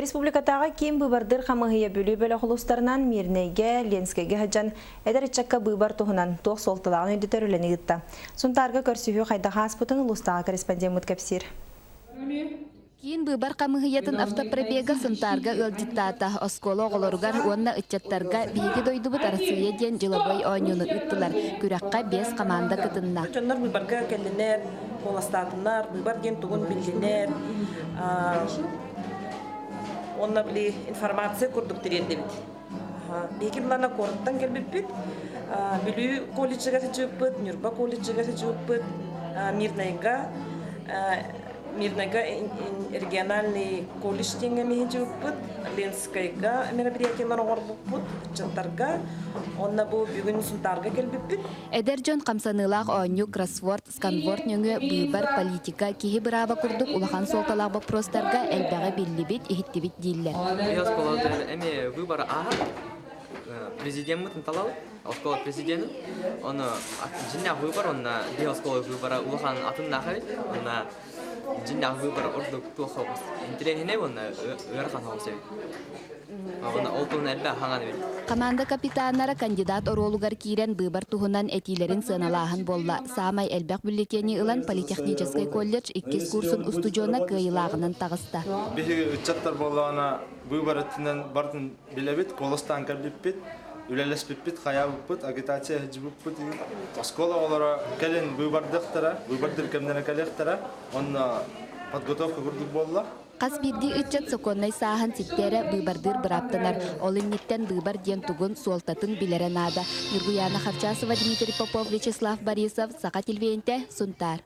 Республикатааҕы киин быыбардыыр хамыыһыйа Бүлүү бөлөх улуустарынан Мирнэйгэ, Ленскэйгэ сылдьан эдэр ыччакка быыбар туһунан туох суолталааҕын өйдөтөр үлэни ыытта. Сунтаарга көрсүһүү хайдах ааспытын улуустааҕы корреспондеммыт кэпсиир. Киин быыбар хамыыһыйатын автопробега Сунтаарга ыалдьыттаата. Оскуола оҕолоругар уонна ыччаттарга «Биһиги дойдубут Арассыыйа» диэн дьылабыай оонньууну ыыттылар. Күрэххэ биэс хамаанда кытынна. Дьоннор быыбарга кэллинэр, куоластаатыннар, быыбар диэн тугун биллинэр. Онно били информация курдук тириэрдэбит. Биһиги былаана куораттан кэлбиппит. Бүлүү колледжыгар сылдьыбыппыт, Ньурба колледжыгар сылдьыбыппыт, Мирнайга Мирнайга региональный колледж диэҥҥэ миһидьибиппыт, Ленскайга мероприятиелар оҥорбуппут, ыччаттарга. Онно бу бүгүн Сунтаарга кэлбиппит. Эдэр дьон хамсаныылаах оонньуу кроссворд, сканворд нөҥүө быыбар, политика, киһи бырааба курдук улахан суолталаах боппуруостарга элбэҕи биллибит, иһиттибит дииллэр. Я оскуолада эми выбор ааһар президеммытын талабыт, оскуола президенин. Оны дьиннээх выбор, онна биһи оскуола выбора улахан атыннаах эбит. Онна дьиннээх выбор ордук туох интэриэһинэй уонна ыарахан соҕус эбит. Онна ол туһунан элбэх хаҥан эбит. Команда капитаннара кандидат оруолугар киирэн быыбар туһунан этиилэрин сыаналааһын буолла. Саамай элбэх бюллетени ылан политехническай колледж иккис курсун устудьуона кыайыылааҕынан таҕыста. Биһиги ыччаттар буоллаҕына быыбар өттүнэн барытын билэбит, куоластаан кэлбиппит, үлэлэспиппит, хайаабыппыт, агитация сылдьыбыппыт. Оскуола оҕолоро кэлин быыбардыахтара, быыбардыыр кэмнэрэ кэлиэхтэрэ. Онно подготовка курдук буолла. Хас биирдии ыччат сокуоннай сааһын ситтэ эрэ быыбардыыр бырааптанар. Ол инниттэн быыбар диэн тугун, суолтатын билэрэ наада. Ньургуйаана Харчасова, Дмитрий Попов, Вячеслав Борисов, Саха телевидениетэ, Сунтаар.